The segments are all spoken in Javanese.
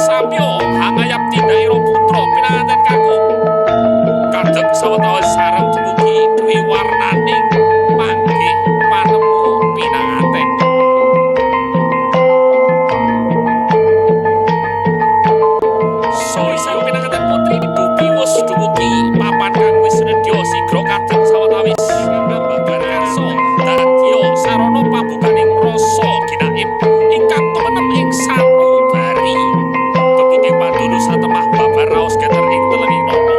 samya hangayap tindakira putra pinanganten kakung. Kadek sawetawis sareng dumugi dwi warnaning panggih panemu pinanganten. Soisa pinanganten putri dupi wus dumugi papan kang wis nedya sigra kadek sawetawis ambagan karsa dadya sarana pambukaning rasa ginaib ingkang tumenem ing sanubari. Gebuking pandunu satemah babar raos geter ing telenging nana.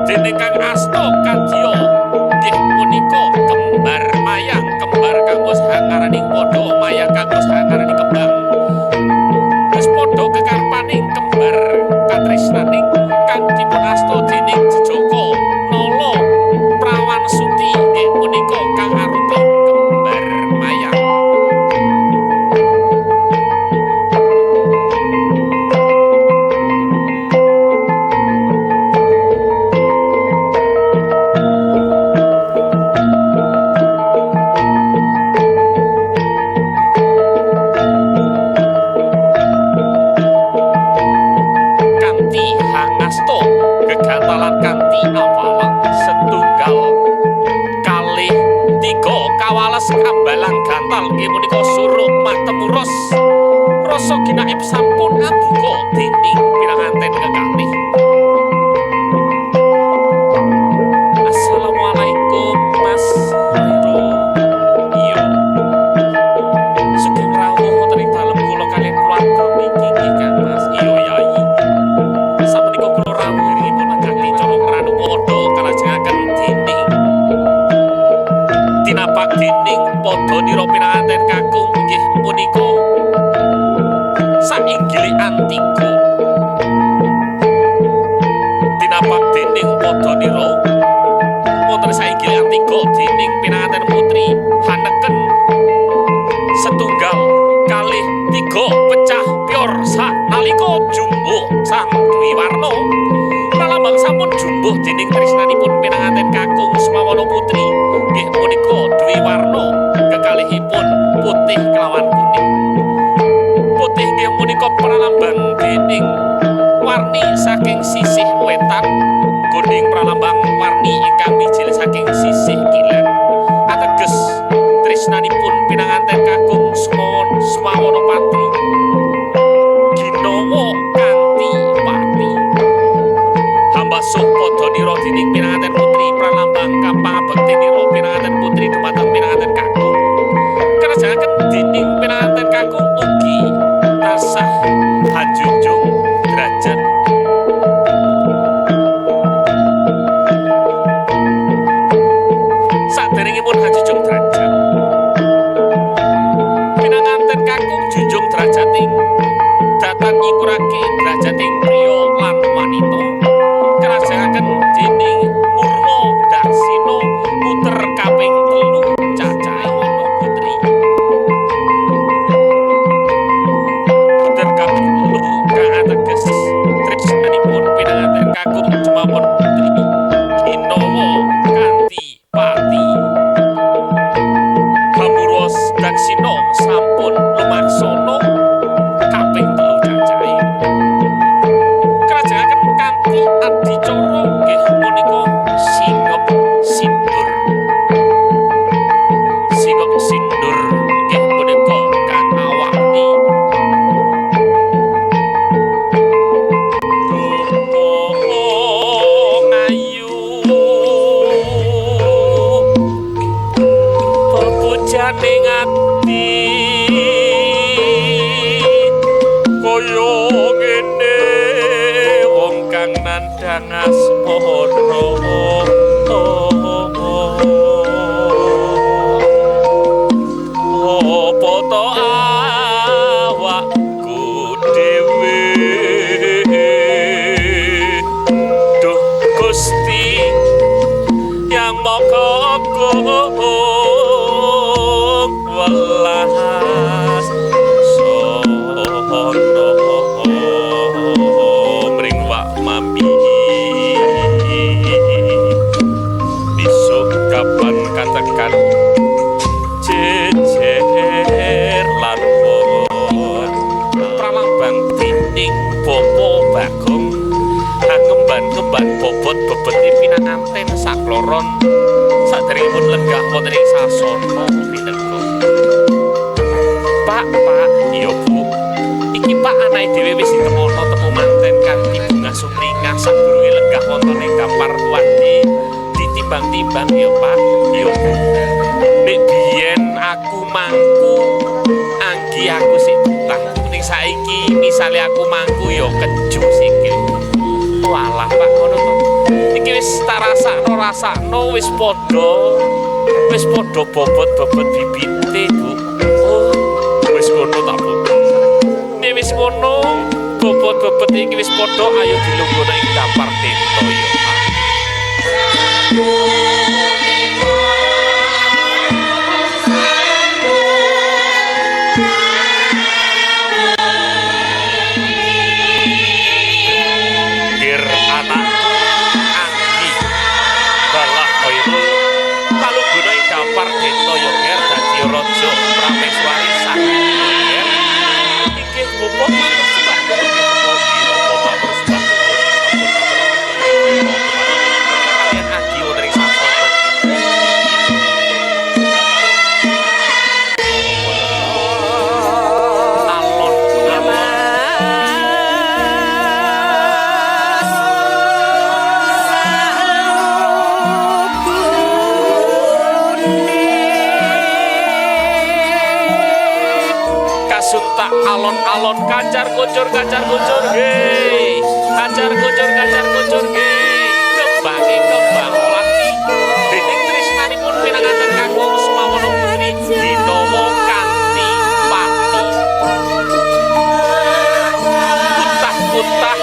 Dene kang asta kadya nggih punika kembar mayang, kembar kang wis hangarani padha mayang kang wis hangarani kembang. Wis padha kekarpaning kembar katresnaning kang dipun asta dening Jejaka Nala Prawan Suti nggih punika kang arupa kembar mayang. Kanthi hangasta gegantalan kanthi awalang setunggal kalih tiga kawales kambalang gantal nggih punika suruk matemuros rasa ginaib sampun ambuka dening pinanganten kekalih. Assalamualaikum Mas Wiro. Iya. Sugeng rawuh wonten ing dalem kula kaliyan keluarga niki nggih Kang Mas. Iya Yai. Sapunika kula rawuh irinipun mangkati cara ngranupada kalajengaken dening tinapak dening padhanira pinanganten kakung nggih punika sainggile antiga. Tinapak dening padhanira wonten sainggile antiga dening pinanganten putri Haneken setunggal kalih tiga pecah pior sanalika jumbuh sang Dwiwarna. Pralambang sampun jumbuh dening tresnanipun pinanganten kakung Sumawana putri nggih punika Dwiwarna kekalihipun putih kelawan kuning. Putih nggih punika pralambang dening warni saking sisih wetan, kuning pralambang warni ingkang mijil saking sisih kilen. Ateges tresnanipun pinanganten kakung Sumawana Patri ginawa kanthi pati. Hambasuh padhanira dening pinanganten putri pralambang kapangabektinira pinanganten putri dumateng pinanganten kakung. Kerajaken dening pinanganten kakung ugi tasah hajunjung derajat. Saderengipun hajunjung derajat, pinanganten kakung junjung derajating datan nyingkurake derajating priya lan wanita. Kerajaken dening Murwa Daksina puter kaping telu cacahe wana putri. Puter kaping telu kang ateges tresnanipun pinanganten kakung Sumawana putri ginawa kanthi pati. Hamurwa Daksina sampun lumaksana kaping telu cacahe. Kerajaken kanthi adicara nggih punika singep sindur. Singep sindur nggih punika kang awani duka ngayu pepujane ati kaya ngene wong kang nandhang asmara. Apa to awakku dhewe duh Gusti yang Maha Agung welas sono mring wak mami. dening Bapa Bagong hangemban-ngemban bobot bebete pinanganten sakloron saderengipun lenggah wonten ing sasana pinengga. Pak, Pak, iya Bu. Iki Pak anake dhewe wis ditemono temu manten kanthi bungah sumringah sadurunge lenggah wonten ing dampar tuwadi ditimbang-timbang ya Pak. Iya Bu. Nek biyen aku mangku anggi aku sik betah, ning saiki misale aku mangku ya keju sikil. Walah Pak ngono to. Iki wis tak rasakno wis padha bobot-bobot bibite Bu. Oh, wis ngono ta Bu. Nek wis ngono bobot-bobot iki wis padha ayo dilungguhno ing dampar tento ya Pak. Gir anakku Anggi balah Khairul palungguna ing dampar denta ya ger dadi raja Prameswari sang ger inggih bapa matur sembah nuwun nggih bapa matur sembah nuwun sampun aturaken kaliyan Anggi wonten ing sasana. Alon-alon kasuntak alon-alon kacar kucur hei kacar kucur hei kembange kembang mlati dening tresnanipun pinanganten kakung Sumawana Putri ginawa kanthi pati kutah-kutah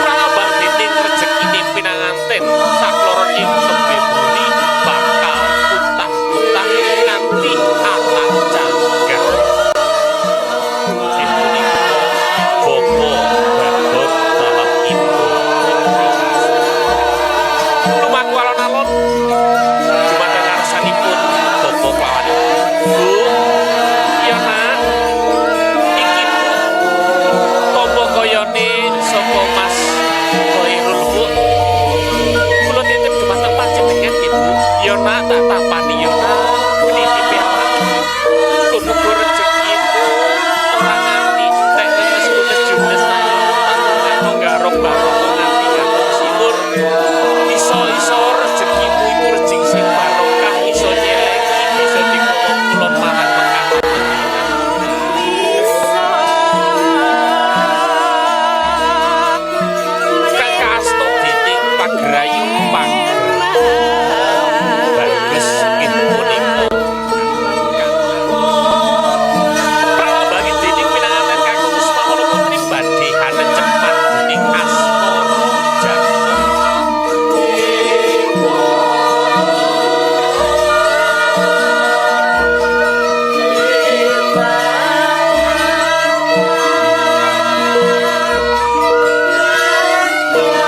pralambang dening rejekine pinanganten sakloron ing tembe buri bakal kutah-kutah nganti anak canggah. Bapa Bagong dalam ibu putri lumaku alon-alon dumateng ngarsanipun bapa kelawan Bu. Iya Nak, iki Bu tombo koyone saka Mas Khairul Bu, kula titip dumateng panjenengan nggih Bu. Ya Nak, tak tampani ya Nak, nitipi awakmu muga-muga rezekimu ora nganti entek ngenes junes tayo tak garong barokah nganti garong siwur iso-iso rezekimu iku rezeki sing barokah iso nyelengi bisa digawa kulon marang Mekah. Kang kaasta dening pagrayu pager bagus nggih punika pralambangi dening pinanganten kakung Sumawana Putri badhe hanecep maduning asmara jaka.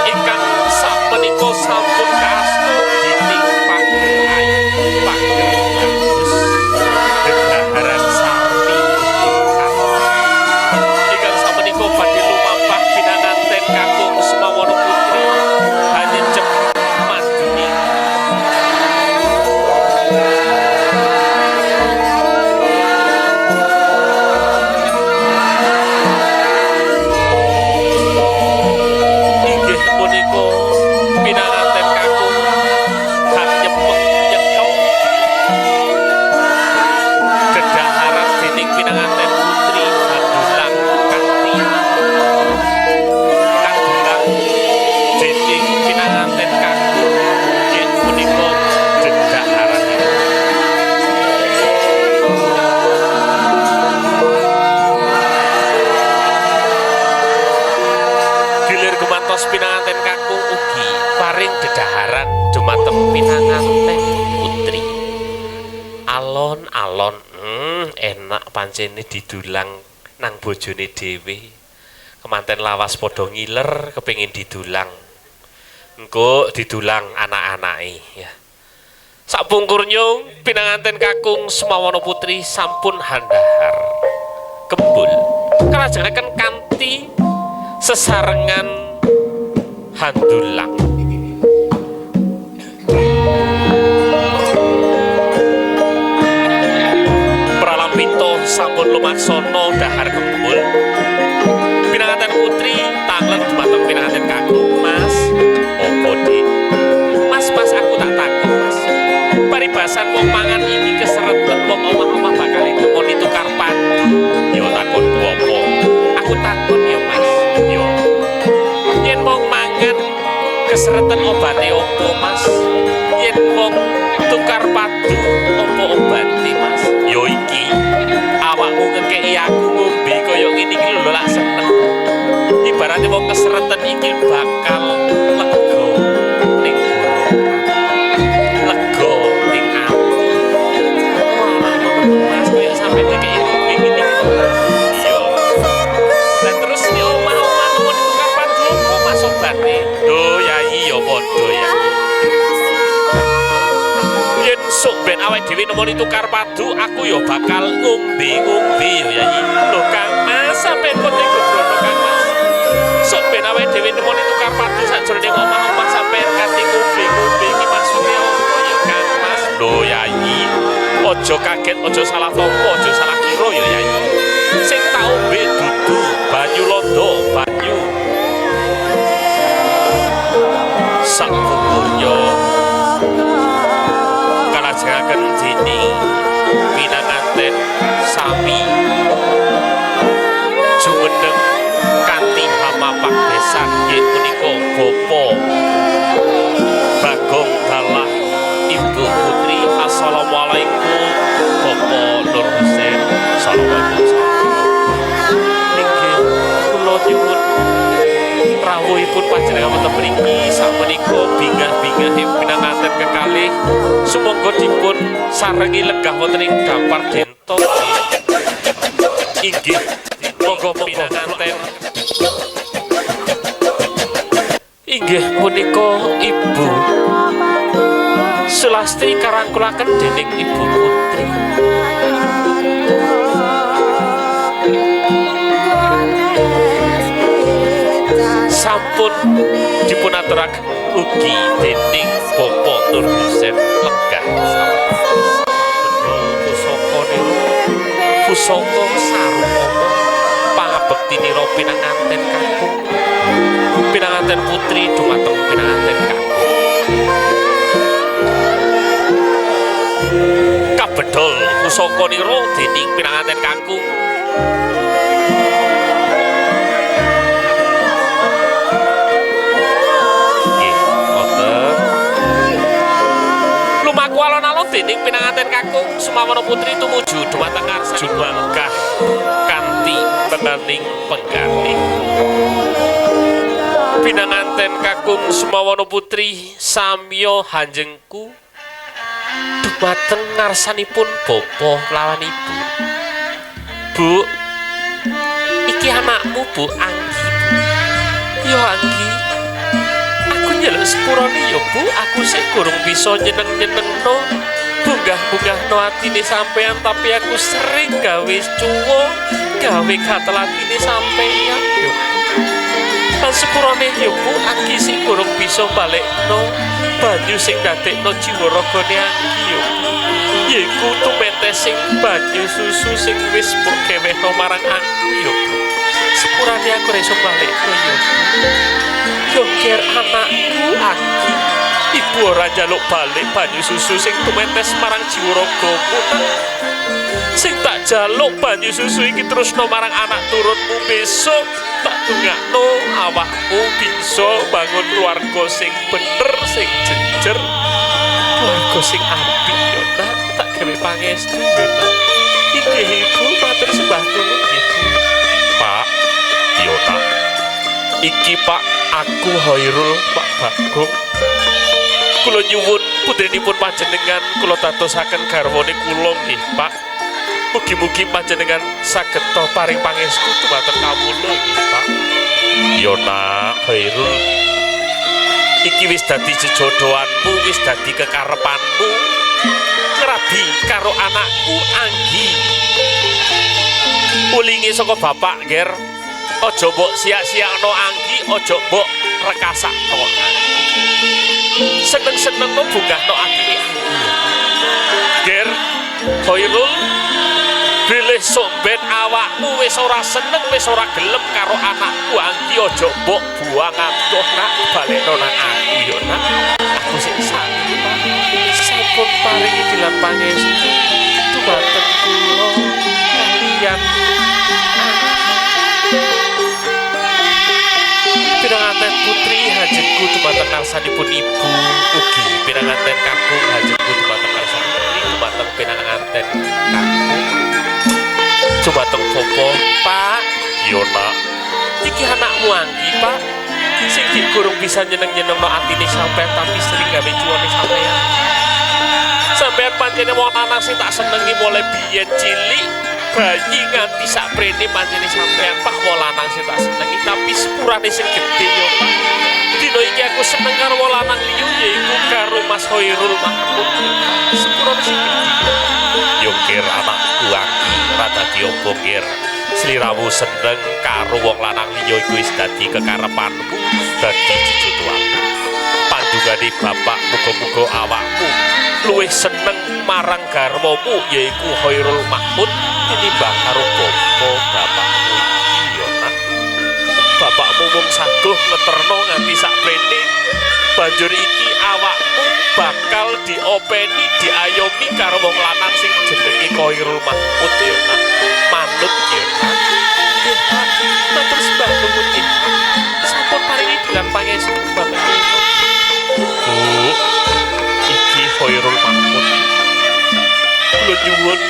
Ingkang sapunika sampun kaasta dening pager ayu pager bagus dedaharan sami ingkang sapunika badhe lumampah pinanganten kakung Sumawana Putri hanecep maduning inggih punika pinanganten kakung hak nyepeng nyekel dedaharan dening pinanganten putri handulang kanthi kandulang dening pinanganten kakung inggih punika dedaharanipun. Gilir gumantos pinanganten kakung ugi paring dedaharan dumateng pinanganten putri. Alon-alon enak pancene didulang nang bojone dhewe. Kemanten lawas padha ngiler kepengin didulang. Engko didulang anak-anake ya. Sapungkur nyung pinanganten kakung Sumawana Putri sampun handahar kembul kalajengaken kanthi Sesarengan handulang. Pralampita sampun lumaksana dahar kembul. Pinanganten putri tanglet dumateng pinanganten kakung. Mas, opo Dik? Mas, mas aku tak takon, Mas. Paribasan wong mangan iki kesereten wong omah-omah bakal nemoni tukar padu. Ya takonku apa? Aku takon ya, Mas. Yo. Yen wong mangan kesereten obate opo, Mas? Yen wong tukar padu opo obate, Mas? Yo iki awakmu ngekeki aku ngombe kaya ngene iki lho lak seneng. Ibarate wong kesereten iki bakal lega ning gorokan, lega ning ati. Wah, Mas kaya sampe ngekeki ngombe ngene iki. Iya. Lah terus nek omah-omah nemoni tukar padu opo Mas obate? Lho Yayi ya padha ya. Yen sok ben awake dhewe nemoni tukar padu, aku ya bakal ngombe-ngombe ya Yayi. Lho Kang Mas, sampeyan kok tega brono Kang Mas. Sok ben awake dhewe nemoni tukar padu sakjroning omah-omah sampeyan kate ngombe-ngombe iki maksude apa ya Kang Mas? Lho Yayi, aja kaget, aja salah tampa, aja salah kira ya Yayi. Sing tak ombe dudu banyu londo, banyu sakpungkurnya kalajengaken dening pinanganten sami jumeneng kanthi hamapak besan inggih punika Bapa Bagong dalah Ibu Putri. Assalamualaikum Bapak Nur Husen. Assalamualaikum. Inggih kula nyuwun rawuhipun panjenengan wonten mriki sakmenika bingah-bingah pinanganten kekalih sumangga dipun sarengi lenggah wonten ing dampar denta. Inggih monggo pinanganten. Inggih punika Ibu Sulastri karangkulaken dening Ibu Putri. Sampun dipunaturaken ugi dening Bapak Nur Husen lenggah sawetawis. Benda pusaka nira pusaka sarupama pangabektinira pinanganten kakung, pinanganten putri dumateng pinanganten kakung. Kabedol pusaka nira dening pinanganten kakung. Nggih, wonten. Lumaku alon-alon dening pinanganten kakung Sumawana putri tumuju dumateng ngarsa jumangkah kanthi tenaning pengganti. Pinanganten kakung Sumawana putri samya hanjengku dumateng ngarsanipun bapa lawan ibu. Bu, iki anakmu Bu Anggi. Bu. Yo Anggi, aku njaluk sepurane ya Bu, aku sik gorong bisa nyeneng-nyenengno bunggah-bunggahno atine sampean, tapi aku sering gawe cuwo, gawe gatel atine sampean yo Bu. Lan sepurane ya Bu, Anggi sik gorong bisa balekno banyu sing dadekno jiwa ragane Anggi yo Bu. Yaiku tumetes sing banyu susu sing wis mbok gewehno marang aku yo Bu. Sepurane aku ora iso balekno yo Bu. Yo ger anakku Anggi, ibu ora njaluk balik banyu susu sing tumetes marang jiwa ragamu. Sing tak jaluk banyu susu iki terusno marang anak turunmu besok. Tak dongakno awakmu bisa bangun keluarga sing bener, sing jejer, keluarga sing apik yo nak. Tak gawe pangestu yo nak. Inggih ibu, matur sembah nuwun nggih Bu. Pak, yo nak. Iki Pak, aku Hoirul Pak Bagong. Kula nyuwun putrinipun panjenengan kula dadosaken garwane kula nggih Pak. Mugi-mugi panjenengan saged paring pangestu dumateng kawula nggih Pak. Yo nak Hoirul, iki wis dadi jejodohanmu, wis dadi kekarepanmu ngrabi karo anakku Anggi. Ulingi saka bapak ger. Aja mbok sia-siakno Anggi, aja mbok rekasakno Anggi. Seneng-senengno bungahno atine Anggi. Ger Khairul, bilih sok ben awakmu wis ora seneng, wis ora gelem karo anakku Anggi, aja mbok buang adoh nak, balekno nang aku ya nak. Aku sik sami Pak. Sampun paringi dilan pangestu dumateng kula kaliyan pinanganten putri hajengku dumateng ngarsanipun ibu, ugi pinanganten kakung hajengku dumateng ngarsanipun putri dumateng pinanganten kakung dumateng bapa. Pak, yo nak, iki anakmu Anggi Pak, sing dikurung bisa nyeneng-nyenengno atine sampean tapi sering gawe cuwone sampean. Sampean pancene wong lanang sing tak senengi mulai biyen cilik bayi nganti sakprene pancene sampean Pak wong lanang sing tak senengi, tapi sepurane sing gedhe yo Pak. Dina iki aku seneng karo wong lanang liya yaiku karo Mas Khairul Mahmud. Sepurane sing gedhe. Yo ger anakku Anggi, ora dadi apa ger. Sliramu seneng karo wong lanang liya iku wis dadi kekarepanmu, dadi jejodohanmu. Pandungane bapak muga-muga awakmu luwih seneng marang garwamu yaiku Khairul Mahmud tinimbang karo bapa bapakmu iki ya nak. Bapakmu mung saguh ngeterno nganti sakprene, banjur iki awakmu bakal diopeni diayomi karo wong lanang sing jenenge Khairul Mahmud ya nak. Manut ya nak. Nggih Pak, matur sembah nuwun nggih Pak. Sampun paringi dilan pangestu bapak. Bu, iki Khairul Mahmud. Kula nyuwun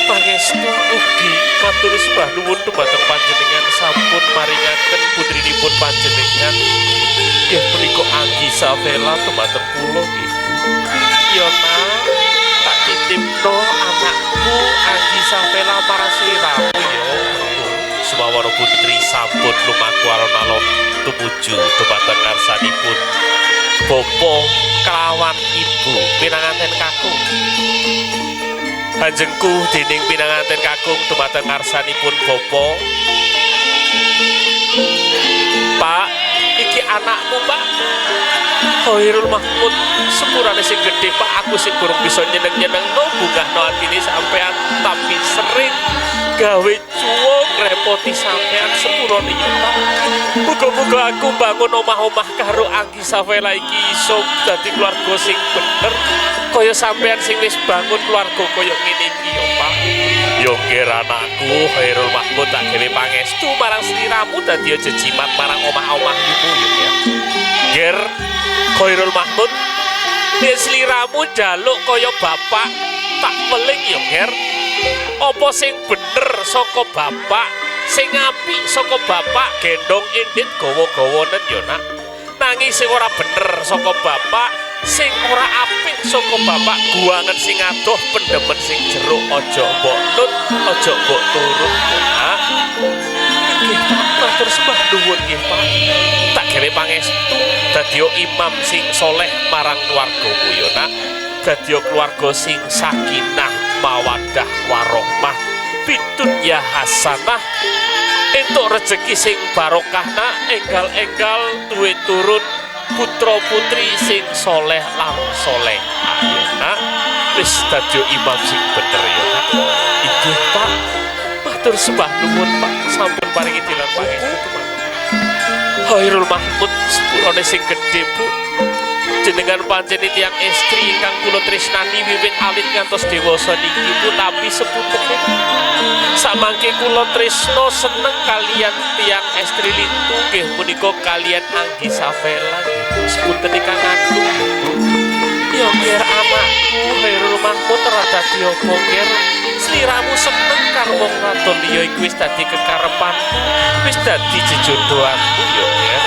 pangestu ugi matur sembah nuwun dumateng panjenengan sampun maringaken putrinipun panjenengan nggih punika Anggi Savela dumateng kula nggih. Ya nak, tak titipno anakku Anggi Savela marang sliramu ya. Sumawana putri sampun lumaku alon-alon tumuju dumateng ngarsanipun bapa kelawan ibu pinanganten kakung. Hanjengku dening pinanganten kakung dumateng ngarsanipun bapa. Pak, iki anakmu Pak Khairul Mahmud, sepurane sing gedhe Pak, aku sing kurang bisa nyeneng-nyenengno bungahno atine sampean tapi sering gawe cuwung ngrepoti sampean, sepurane ya Pak. Muga-muga aku bangun omah-omah karo Anggi Savela iki iso dadi keluarga sing bener kaya sampean sing wis bangun keluarga kaya ngene iki ya Pak. Yo nger anakku Khairul Mahmud, tak gawe pangestu marang sliramu dadi aja jimat marang omah-omahmu ya ya. Nger Khairul Mahmud, nek sliramu njaluk kaya bapak tak weling ya nger. Apa sing bener saka bapak, sing apik saka bapak gendong indit gawa-gawanen ya nak. Nanging sing ora bener saka bapak, sing ora apik saka bapak guwangen sing adoh pendemen sing jero, aja mbok nut, aja mbok turut ya nak. Nggih Pak, matur sembah nuwun nggih Pak. Tak gawe pangestu dadi imam sing soleh marang keluargamu ya nak. Dadi keluarga sing sakinah mawadah warohmah fiddunya hasanah, entuk rejeki sing barokah nak, enggal-enggal duwe turun putra putri sing soleh lan soleh. Ayo nak, wis dadi imam sing bener ya nak. Inggih Pak, matur sembah nuwun Pak, sampun paringi dilan pangestu. Khairul Mahmud, sepurane sing gedhe Bu, jenengan pancen tiyang estri ingkang kula tresnani wiwit alit ngantos dewasa niki Bu, tapi sepuntene samangke kula tresna seneng kaliyan tiyang estri lintu nggih punika kaliyan Anggi Savela nggih. Sepuntene kang aku Bu. Ya nger anakku Khairul Mahmud, ora dadi apa nger. Sliramu seneng karo wong wadon liya iku wis dadi kekarepanmu, wis dadi jejodohanmu ya nger.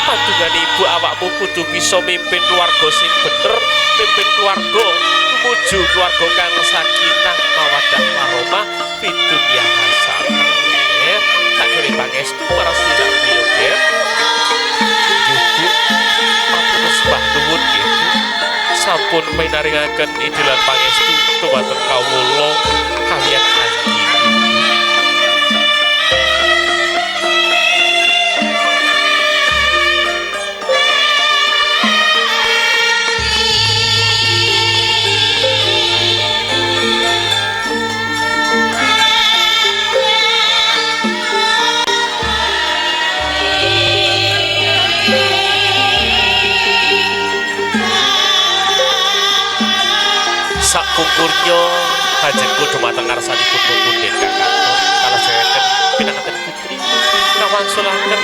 Pandungane ibu awakmu kudu bisa mimpin keluarga sing bener, mimpin keluarga tumuju keluarga kang sakinah mawaddah warahmah fiddunya hasanah. Tak kira pangestu para sliramu ya nger. Nggih Bu, matur sembah nuwun nggih Bu. Sampun pinaringaken idilan pangestu dumateng kawula kaliyan Anggi. Kurnya hajengku dumateng ngarsanipun pepunden kang katon kalajengaken pinanganten putri kawangsulaken.